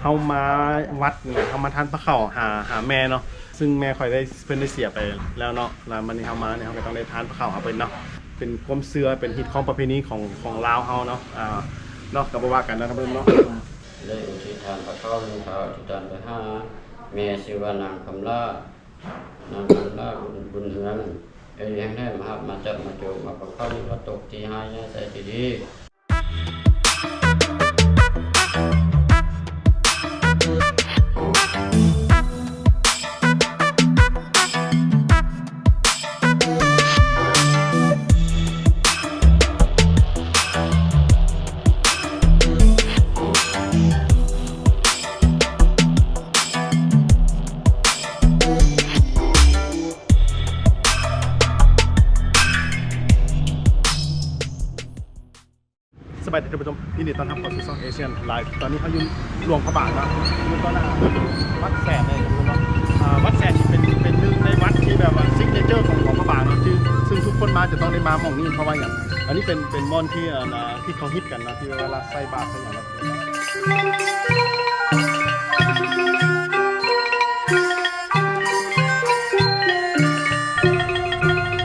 ເຮົາມາວັດນີ້ແຫຼະ ເຮົາມາທານພະເຂົ້າຫາ ຫາແມ່ເນາະ ຊຶ່ງແມ່ຂ້ອຍໄດ້ ເພິ່ນໄດ້ເສຍໄປແລ້ວເນາະ ແລ້ວບັດນີ້ເຮົາມານີ້ ເຮົາກໍຕ້ອງໄດ້ທານພະເຂົ້າຫາເພິ່ນເນາະ ເປັນຄວາມເຊື່ອ ເປັນຮີດຄອງປະເພນີຂອງ ຂອງລາວເຮົາເນາະ ອ່າ ເນາະ ກໍບໍ່ວ່າກັນເນາະ ທ່ານຜູ້ຊົມເນາະ. ໄດ້ອຸທິດທານພະເຂົ້າ ໜຶ່ງ ຂ້າວ ອະທິຖານໄປຫາແມ່ ຊື່ວ່ານາງຄຳຫຼ້າ ນາງຄຳຫຼ້າ ບຸນ ບຸນເຮືອງ ເອີຍ ແຫ່ງໄດ້ມາຮັບມາຈັບມາໂຈກມາປະເຂົ້າຢູ່ວັດຕົກທີ່ຫ້າ ຍ້າຍໄຊເຈດີ. ສະບາຍດີທ່ານຜູ້ຊົມ ຍິນດີຕ້ອນຮັບເຂົ້າສູ່ຊ່ອງ Asian Life ຕອນນີ້ເຮົາຢູ່ຫຼວງພະບາງເນາະ ຢູ່ຕໍ່ໜ້າວັດແສນເລີຍເນາະ ອ່າ ວັດແສນນີ້ເປັນ ເປັນໜຶ່ງໃນວັດທີ່ແບບວ່າ signature ຂອງຫຼວງພະບາງເນາະ ທີ່ ຊຶ່ງທຸກຄົນມາຈະຕ້ອງໄດ້ມາໝ່ອງນີ້ ເພາະວ່າຫຍັງ ອັນນີ້ເປັນ ເປັນບ່ອນທີ່ ອ່າ ທີ່ເຂົາຮິດກັນເນາະ ທີ່ເວລາໃສ່ບາດໃສ່ຫຍັງ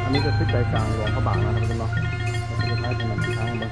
ອັນນີ້ກໍຄືໃຈກາງຫຼວງພະບາງນະ ທ່ານຜູ້ຊົມເນາະ ເຮົາຊິໄປຖ່າຍທາງນັ້ນທາງເບິ່ງ.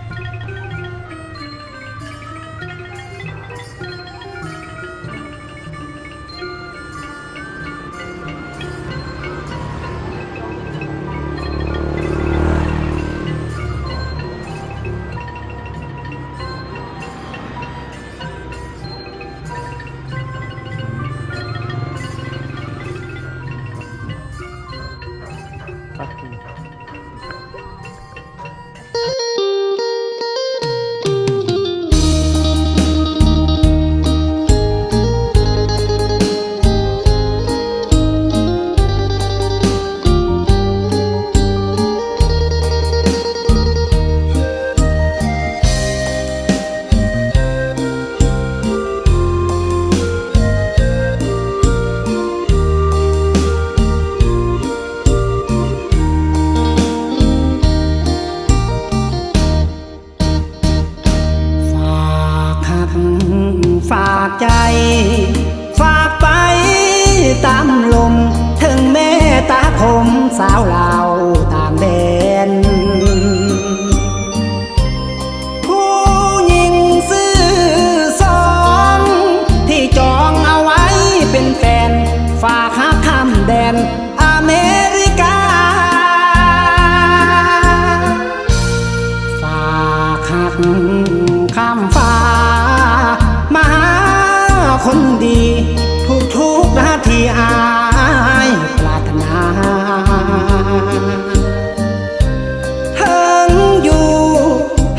ຝາກຮັກຝາກໃຈ ຝາກໄປຕາມລົມ ເຖິງແມ່ຕາຄົມ ສາວລາວຕ່າງແດນ ຜູ້ຍິງຊື່ສອງ ທີ່ຈອງເອົາໄວ້ເປັນແຟນ ຝາກຮັກຂ້າມແດນ ອາເມລິກາ ຝາກຮັກຂ້າມຟ້າມາຫາຄົນດີ ທຸກໆນາທີອ້າຍປາດຖະໜາ ເຖິງຢູ່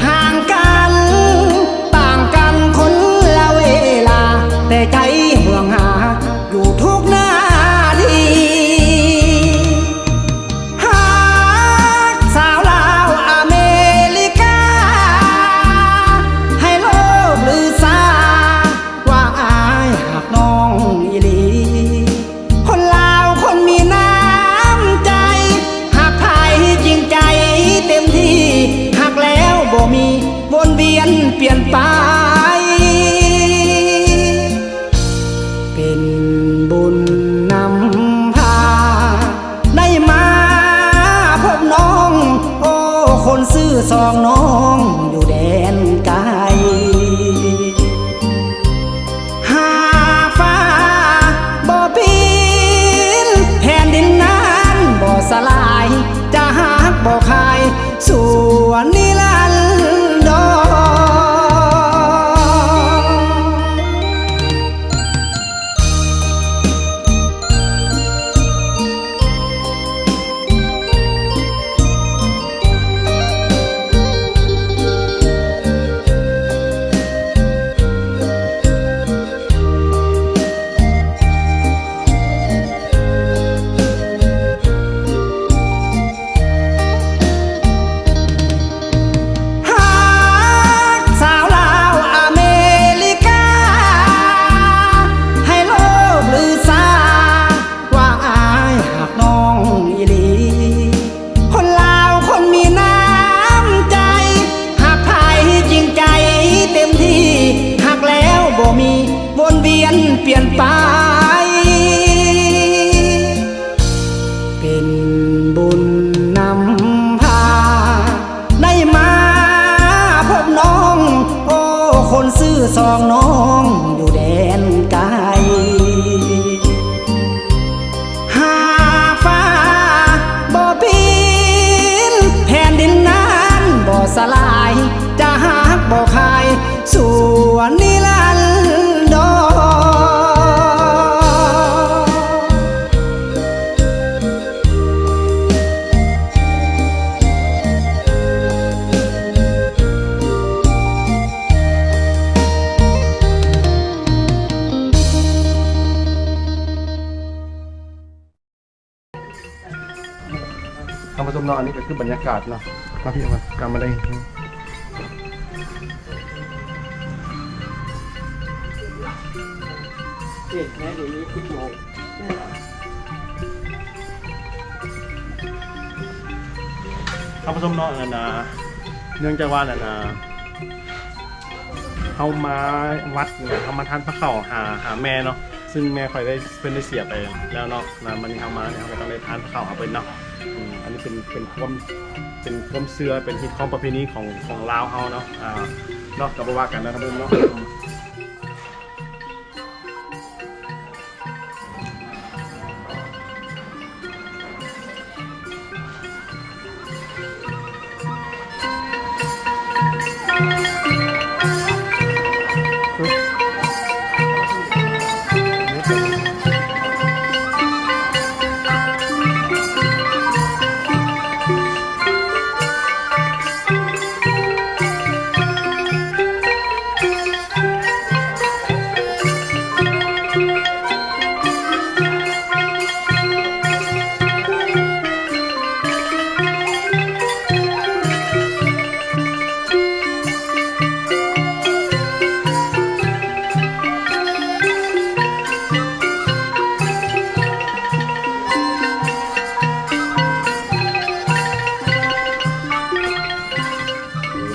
ຫ່າງກັນ ຕ່າງກັນຄົນລະເວລາ ແຕ່ໃຈຫ່ວງຫາ ຢູ່ທຸກນາທີ ຮັກສາວລາວອາເມລິກາ ໃຫ້ໂລກລືຊາ ວ່າອ້າຍຮັກນ້ອງອີ່ຫຼີ ຄົນລາວຄົນມີນ້ຳໃຈ ຮັກໃຜຈິງໃຈເຕັມທີ່ ຮັກແລ້ວບໍ່ມີວົນວຽນປ່ຽນໄປ. ວົນວຽນປ່ຽນໄປ ເປັນບຸນນຳພາ ໄດ້ມາພົບນ້ອງ ໂອ້ ຄົນຊື່ສອງນ້ອງຢູ່ແດນໄກ. ຫາກຟ້າບໍ່ປິນ ແຜ່ນດິນນັ້ນບໍ່ສະຫຼາຍ ຈະຮັກບໍ່ຄາຍ ຊົ່ວນິລັນດອນ. ທ່ານຜູ້ຊົມເນາະ ອັນນີ້ກໍຄືບັນຍາກາດເນາະ ມາພີ່ເອົາກັນ ກຳມາໄດ້ ນີ້ແມ່ນຢູ່ນີ້ ສິບໂມງ. ທ່ານຜູ້ຊົມເນາະ ອັນນັ້ນນະ ເນື່ອງຈາກວ່າ ອັນນັ້ນນະ ເຮົາມາວັດນີ້ ເຮົາມາທານພະເຂົ້າຫາ ຫາແມ່ເນາະ ຊຶ່ງແມ່ຂ້ອຍໄດ້ ເພິ່ນໄດ້ເສຍໄປແລ້ວເນາະ ແລ້ວບັດນີ້ເຮົາມານີ້ ເຮົາກໍຕ້ອງໄດ້ທານພະເຂົ້າຫາເພິ່ນເນາະ. ອືມ ອັນນີ້ເປັນ ເປັນຄວາມ ເປັນຄວາມເຊື່ອ ເປັນຮີດຄອງປະເພນີຂອງ ຂອງລາວເຮົາເນາະ ອ່າ ເນາະ ກໍບໍ່ວ່າກັນນະທ່ານຜູ້ຊົມເນາະ.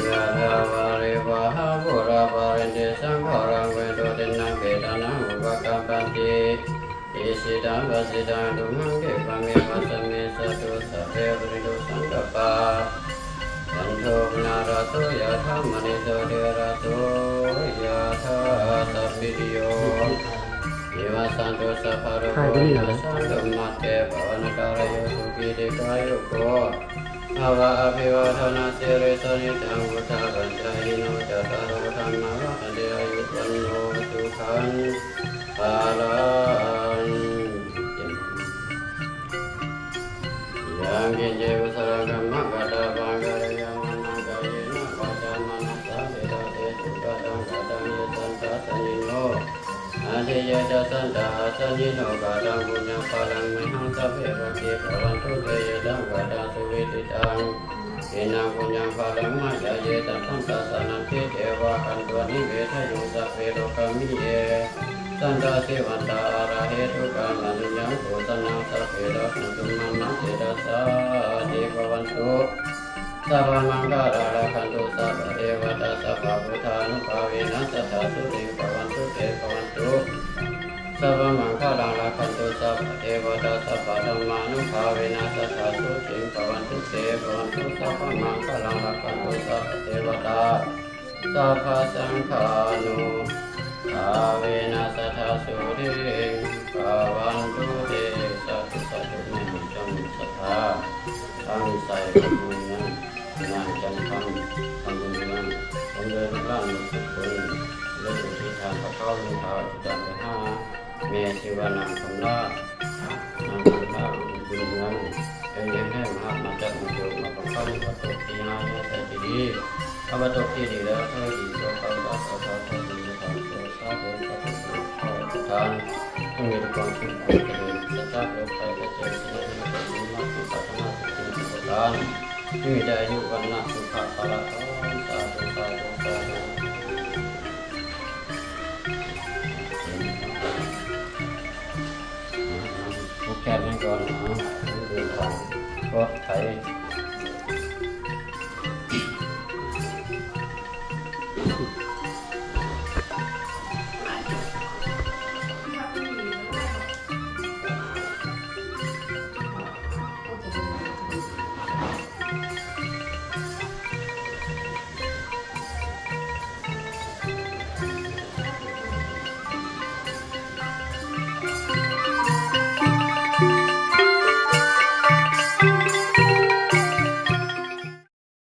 Yathā vārivahā pūrā paripūrenti sāgaraṃ, evameva ito dinnaṃ petānaṃ upakappati. Icchitaṃ patthitaṃ tumhaṃ khippameva samijjhatu, sabbe pūrentu saṅkappā, cando paṇṇaraso yathā, maṇi jotiraso yathā. Sabbītiyo vivajjantu, sabbarogo vinassatu, mā te bhavatvantarāyo, sukhī dīghāyuko bhava. Abhivādanasīlissa niccaṃ vuḍḍhāpacāyino, cattāro dhammā vaḍḍhanti, āyu vaṇṇo sukhaṃ balaṃ. Yaṃ kiñci kusalaṃ kammaṃ katabbaṃ, kalyāṇaṃ kāyena vācā manasā cetasī, sukataṃ kataṃ ye santasaññino, adi ye ca santasaññino, kataṃ puññaphalaṃ mayhaṃ sabbe bhāgī bhavantu te. Ye taṃ kataṃ suvittitaṃ, innaṃ puññaphalaṃ mayhaṃ, ye taṃ santasaṃ natthi devā hantvā nivedayuṃ, sabbe rogāpi ye santasī, vantā ārahitū kammantū, yaṃ kusalaṃ sabbe rakkhantu, mā ācirasāti. Bhavatu sabbamaṅgalaṃ, rakkhantu sabbadevatā, sabbabuddhānubhāvena, sadā sotthī bhavantu te. Bhavatu sabbamaṅgalaṃ, rakkhantu sabbadevatā, sabbadhammānubhāvena, sadā sotthī bhavantu te. Bhavatu sabbamaṅgalaṃ, rakkhantu sabbadevatā, sabbasaṅghānubhāvena, sadā sotthī bhavantu te. Sādhu sādhu. ແມ່ນມີຄວາມສັດທາ ທັງໃສກັບເມືອງນາງຈັນຄຳ ທຳບຸນເມືອງ ພ້ອມດ້ວຍລູກຫຼານໝົດທຸກຄົນ ແລະ ອຸທິດທານພະເຂົ້າ ແມ່ນພາອະທິຖານໄປຫາແມ່ ຊື່ວ່ານາງຄຳລາ ນາງຄຳລາ ບຸນເຮືອງ ໄດ້ຮຽນແຮງມາຮັບມາຈັດມາໂຈກມາປະເຂົ້າ ມາຕົກທີ່ຮ້າຍ ໃຫ້ໃສ່ທີ່ດີ ເອົາມາຕົກທີ່ດີແລ້ວ ໃຫ້ດີຕໍ່ໄປ ສາທຸ ສາທຸ ສາທຸ ສາທຸ ສາທຸ ຂໍໃຫ້ທຸກທ່ານຈົ່ງມີແຕ່ຄວາມສຸກຄວາມຈະເລີນ ປາສຈາກໂລກໄພໄຂ້ເຈັບ ສະເໜີໃຫ້ມີແຕ່ສິ່ງທີ່ປາດຖະໜາທຸກສິ່ງທຸກປະການ ມີແຕ່ອາຍຸ ວັນນະ ສຸຂະ ພະລະ ສາທຸ ສາທຸ ສາທຸ ສາທຸ ຜູກແຂນກັນກ່ອນເນາະ ເດີນທາງປອດໄພ.